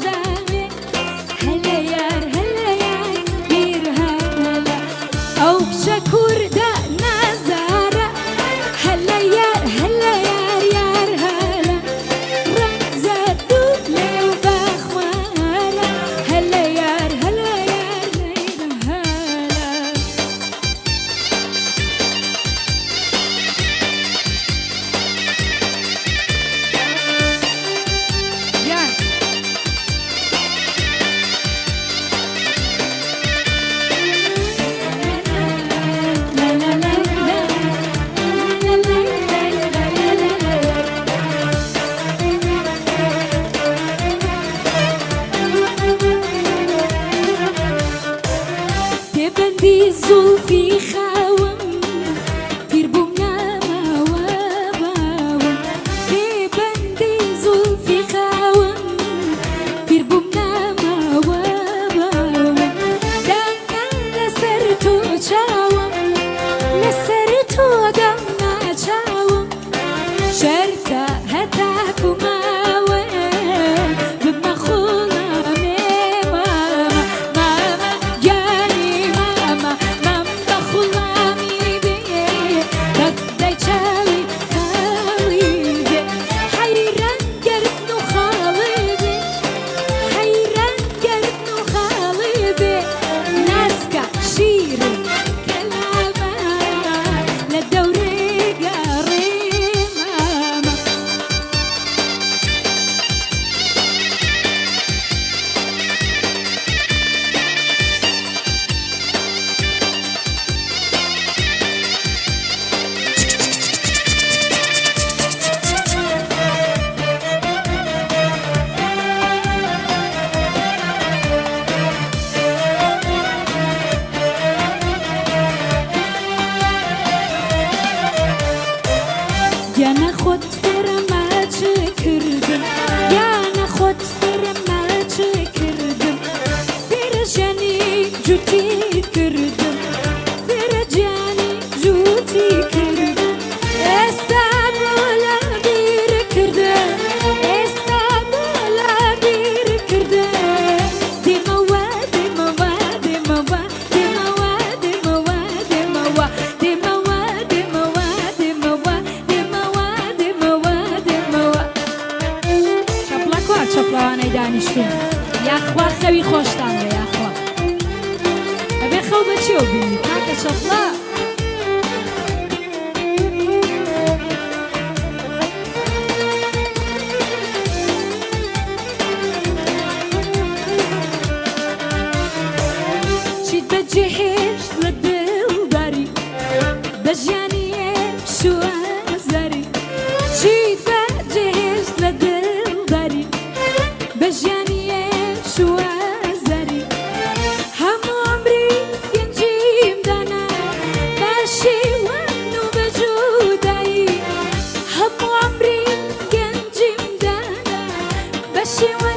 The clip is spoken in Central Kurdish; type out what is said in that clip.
دامێ هەلە یار هەلە یار بیر هەلە ئەو کچە کوردە نازدارە هەلە یار هەلە یار یار هەلە ڕەنگ زەرد و لێو بەخمارە هەلە یار هەلە یار لەیلا هەلە. یار. پێبەندی زوڵفی خاوم پیر بووم ناماوە باوم پێبەندی زوڵفی خاوم پیر بووم ناماوە باوم دانا لەسەر تۆ چاوم لەسەر تۆ دەمنا چاوم شەرتە هەتاکو ماوە ببمە خوڵامێ مامە مامە گیانی مامە مام بە خوڵامی بێ بەدای چاوی خاڵی بێ حەیران گەردن و خاڵی بێ حەیران گەردن و خاڵی بێ ناسکە شیرین کەلامە لە دەورەی گەڕێ مامە. گیانە خۆت فێرە ماچ کردم گیانە خۆت فێرە ماچ کردم فێرە ژیانی جووتی کردم فێرە گیانی جووتی کردم ئێستا بۆ لە بیر کردم ئێستا بۆ لە بیر کردم دێمەوە دێمەوە دێمەوە دێمەوە دێمەوە دێمەوە دێمەوە دێمەوە دێمەوە دێمەوە دێمەوە دێمەوە. چەپڵە کوا چەپڵەوانەی دانیشتوون یاخوا خەوی خۆشتان بێ یاخوا ئەبێ خەو بە چیەوە بینی کاکە چەپڵە. چیت بەجێهێشت لە دڵداری بە ژیانی ئێش و ئازاری چیت بەجێهێشت لە دڵداری بە ژیانی ئێش و ئازاری هەموو عەمری گەنجیم دانا بە شێوان و بە جودایی هەموو عەمری گەنجیم دانا بە شێوان.